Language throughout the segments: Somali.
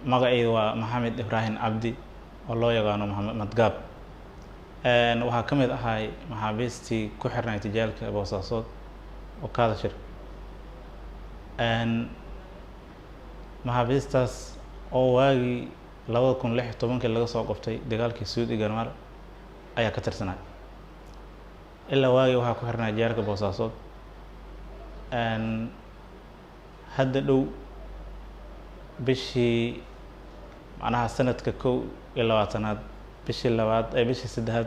Magacayda waa Maxamed Ibraahim Cabdi oo loo yaqaano Maxamed Madgaab. Waxaa ka mid ahay maxaabiistii ku xirnay tijaalka Boosaasood oo Kaadashir. Maxaabiistaas oo waagii 2016-kii laga soo qabtay dagaalkii Suud iyo Garmaar ayaa ka tirsanay. Ilaa waagii waxaa ku xirnay jeelka Boosaasood. Hadda dhow bishii, macnaha sanadka 21aad, bishii labaad ee bishii saddexaad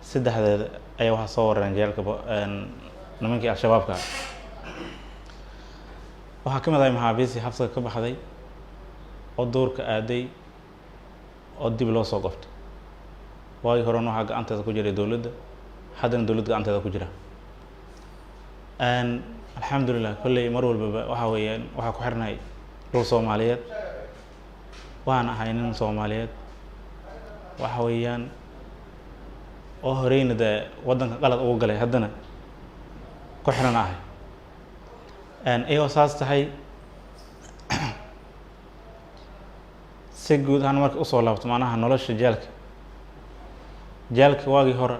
saddexdeeda ayaa waxaa soo warareen jeelka nimankii Al-Shabaabka. Waxaa ka mid ahay maxaabiistii xabsiga ka baxday oo duurka aaday oo dib loo soo qabtay. Waagii horena waxaa gacanteeda ku jiray dowladda, haddana dowladda gacanteeda ku jira. Alxamdulilah, kolley mar walbaba waxaa weeyaan waxaa ku xirnay dhul Soomaaliyeed, waxaan ahay nin Soomaaliyeed, waxa weeyaan oo horeyna dee waddanka qalad ugu galay, haddana ku xiran ahay. Iyagoo saas tahay, si guud ahaan marka usoo laabto macnaha nolosha jeelka, jeelka waagii hore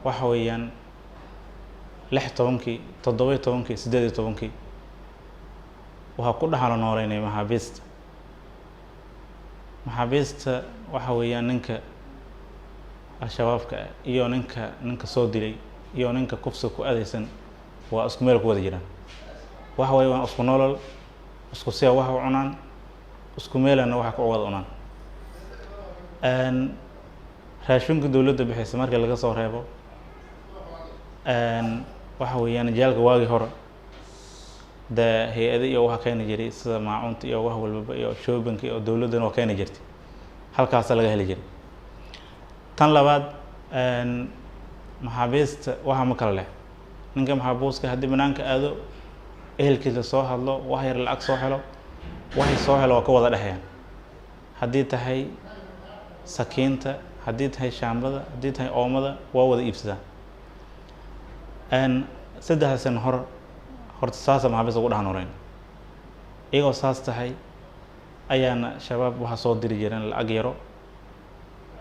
waxa weeyaan 16-kii, 17-kii, 18-kii waxaa ku dhexalo nooleynay maxaabiista. Maxaabiista waxa weeyaan ninka Al-Shabaabka ah iyo ninka soo dilay iyo ninka kufsiga ku adeysan waa isku meel ku wada jiraan. Waxa weeye waa isku nolol, isku siya wax u cunaan, isku meelana waxa ku wada cunaan. Raashinka dowladda bixisa markii laga soo reebo, waxa weeyaan jeelka waagii hore dee hay-ado iyo waxa keeni jiray sida maacunta iyo wax walbaba iyo shopping-ka iyo dowladdana waa keeni jirtay, halkaasa laga heli jiray. Tan labaad, maxaabiista waxa ma kala leh. Ninka maxaabuuska haddii banaanka aado, ehelkiisa soo hadlo, wax yar lacag soo helo, waxay soo helo waa ka wada dhexeeyaan. Haddii tahay sakiinta, haddii tahay shaambada, haddii tahay oomada, waa wada iibsadaan. 3 sano hor horta saasa maxaabiista ugu dhex nooleyn. Iyagoo saas tahay ayaana Shabaab waxaa soo diri jireen lacag yaro,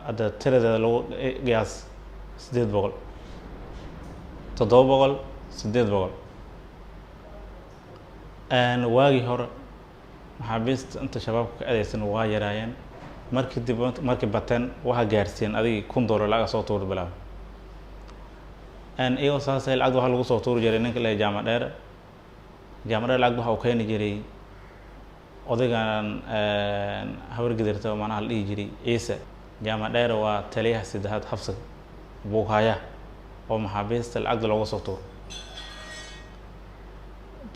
hadda tiradeeda lagu qiyaas 800, 700, 800. Waagii hore maxaabiista inta Shabaabka ka adeysan waa yaraayeen. Markii dib markii bateen waxaa gaarsiiyeen adigii $1000 lacag soo tuuri bilaabay. Iyagoo saas tahay, lacagda waxaa lagu soo tuuri jiray ninka la Jaamac Dheere. Jaamac Dheere lacagda waxa uu keeni jiray odaygan habar gidirta oo macnaha la dhihi jiray Ciise. Jaamac Dheere waa taliyaha saddexaad xabsiga buughaya oo maxaabiista lacagda looga soo tuuro.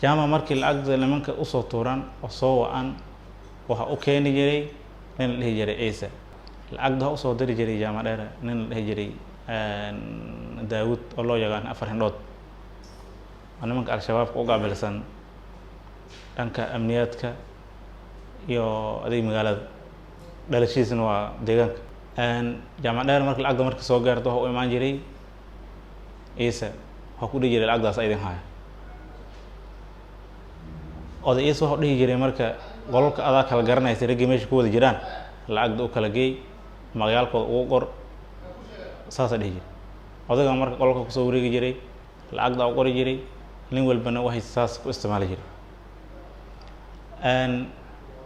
Jaamac markii lacagda nimanka usoo tuuraan oo soo wa-an, waxa u keeni jiray nin la dhihi jiray Ciise. Lacagda waxa usoo diri jiray Jaamac Dheere nin la dhihi jiray Daawud oo loo yaqaan Afar Hindhood, oo nimanka Al-Shabaabka u qaabilsan dhanka amniyaadka iyo adeeg magaalada, dhalashadiisana waa deegaanka. Jaamac Dheer marka lacagda marka soo gaarto waxa u imaan jiray Ciise, waxaa ku dhihi jiray lacagdaas idin haya. Oday Ciise waxau dhihi jiray marka qolalka adaa kala garanaysa raggii meesha ku wada jiraan, lacagda u kala geey, magacyaalkooda ugu qor, saasaa dhihi jiray. Odaygan marka qolalka kusoo wareegi jiray, lacagda u qori jiray, nin walbana waxay saas ku isticmaali jiray.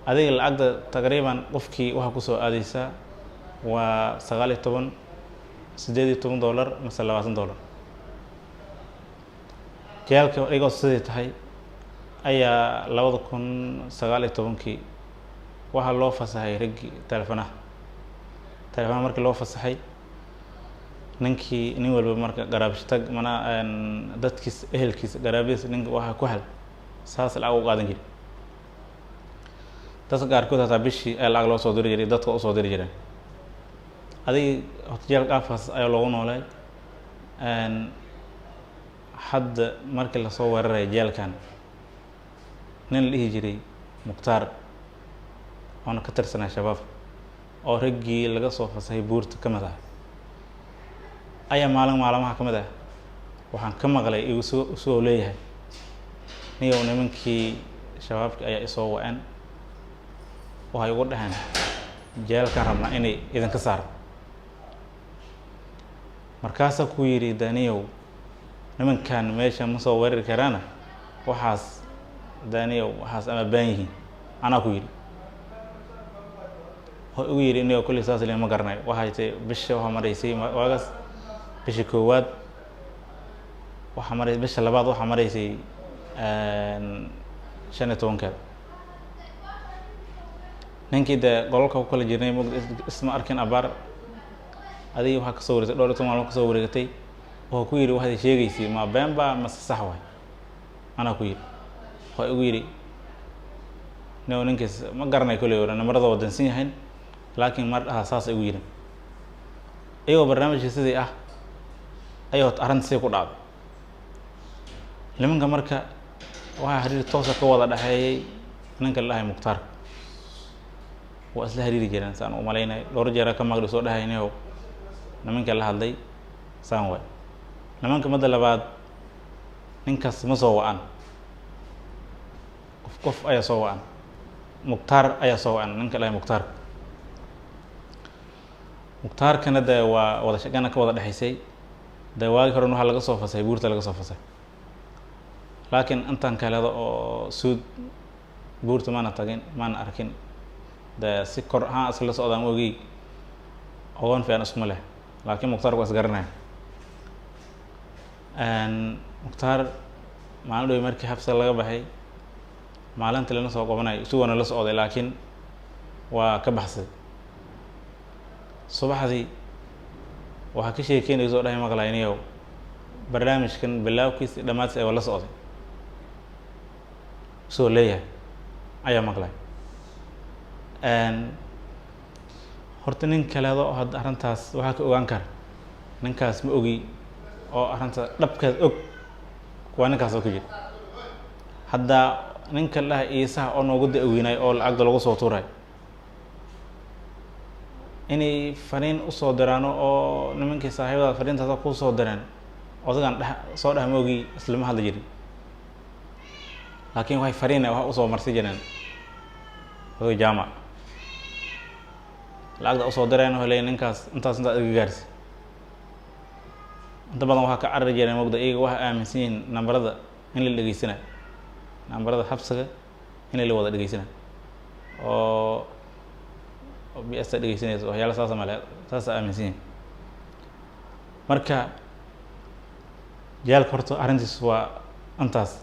Adiga lacagda taqriiban qofkii waxaa kusoo aadeysaa waa 19, $18 mase $20. Jeelka iyagoo sidii tahay ayaa 2019-kii waxaa loo fasaxay raggii telefonaha. Telefonaha markii loo fasaxay, ninkii nin walba marka garaabsho tag mana dadkiisa, ehelkiisa, garaabadiisa, ninka waxaa ku hel saas lacag u qaadan jiray. Dadka qaarkood hataa bishii ayaa lacag loo soo diri jiray, dadka usoo diri jireen. Adig horta jeelka qaabkaas ayaa loogu noolay. Hadda markii lasoo weeraraya jeelkan, nin la dhihi jiray Mukhtaar oona ka tirsanaa Shabaab oo raggii laga soo fasahay buurta ka mid ah ayaa maalin maalmaha ka mid ah waxaan ka maqlay isagoo leeyahay, niyow nimankii Shabaabka ayaa isoo waceen. Waxay ugu dhaheen jeelkaan rabnaa inay idinka saaro. Markaasaa ku yidhi, daniyow, nimankan meesha ma soo weerari karaana, waxaas daniyow waxaas ama baan yihiin, anaa ku yidhi. Wuxuu igu yidhi, inigo kulli saas le ma garanayo. Waxay tay bisha waxaa maraysay waagaas bisha koowaad, waxaa maray bisha labaad, waxaa maraysay 15-keeda. Ninkii dee golalka ku kala jirnay mog isma arkin abaar adigi waxaa kasoo wareegtay dhowr iyo toban maalmood kasoo wareegatay. Wuxuu ku yidhi, waxaad sheegaysay ma been baa mase sax waay? Anaa ku yidhi. Wuxuu igu yidhi, no, ninkiis ma garanay kolley ore namarada wadansan yahayn, laakiin mar dhaha saas igu yidhi. Iyagoo barnaamijka sidii ah ayay hot arrinta sidii ku dhacday nimanka. Marka waxaa xiriir toosa ka wada dhexeeyay ninka la dhahay Mukhtaar, waa isla xiriiri jireen saan u malaynay. Dhowr jeera ka maqli soo dhahaynayo nimanka la hadlay saan waay. Nimanka madda labaad ninkaas ma soo wa-an, qof qof ayaa soo wa-an, Mukhtaar ayaa soo wa-an, ninka la dhahay Mukhtaar. Mukhtaarkana dee waa wada shaqana ka wada dhexaysay. Dee waagi horen waxaa laga soo fasay buurta laga soo fasay, laakiin intan kaleeda oo suud buurta maana tagin, maana arkin. Dee si kor ahaan isla socdaan ogey, ogoon fiican iskuma leh, laakiin Mukhtaarku waa isgaranaya. Mukhtaar maalin dhowi markii xabsiga laga baxay, maalintii lana soo qabanay, isaguna la socday, laakiin waa ka baxsaday. Subaxdii waxaa ka sheekeynaysa oo dhahay maqlayniyow barnaamijkan bilaawkiisa dhammaadkiis ay la socday isagoo leeyahay ayaa maqlay. Horta nin kaleedo oo hadda arrintaas waxaa ka ogaan kara ninkaas ma ogi, oo arrinta dhabkeed og waa ninkaas oo ka jira. Hadda ninka la dhahay Iisaha oo noogu da-weynay oo lacagda lagu soo tuuray inay fariin usoo diraano oo nimankii saaxiibada fariintaas kusoo direen, odagan dhex soo dheh ma ogi, islama hadli jirin, laakiin waxay fariina wax usoo marsi jireen oday jaamac. Lacagda usoo direen, waxay leeyiin ninkaas intaas intaas iga gaarsi. Inta badan waxaa ka carari jireen mogda iyaga waxay aaminsan yihiin nambarada in la dhegeysanayo, nambarada xabsiga in la wada dhegeysanayo oo b s ta dhegeysanayso, waxyaala saasa male, saasa aaminsan yihin. Marka jeelka horta arrintiis waa intaas.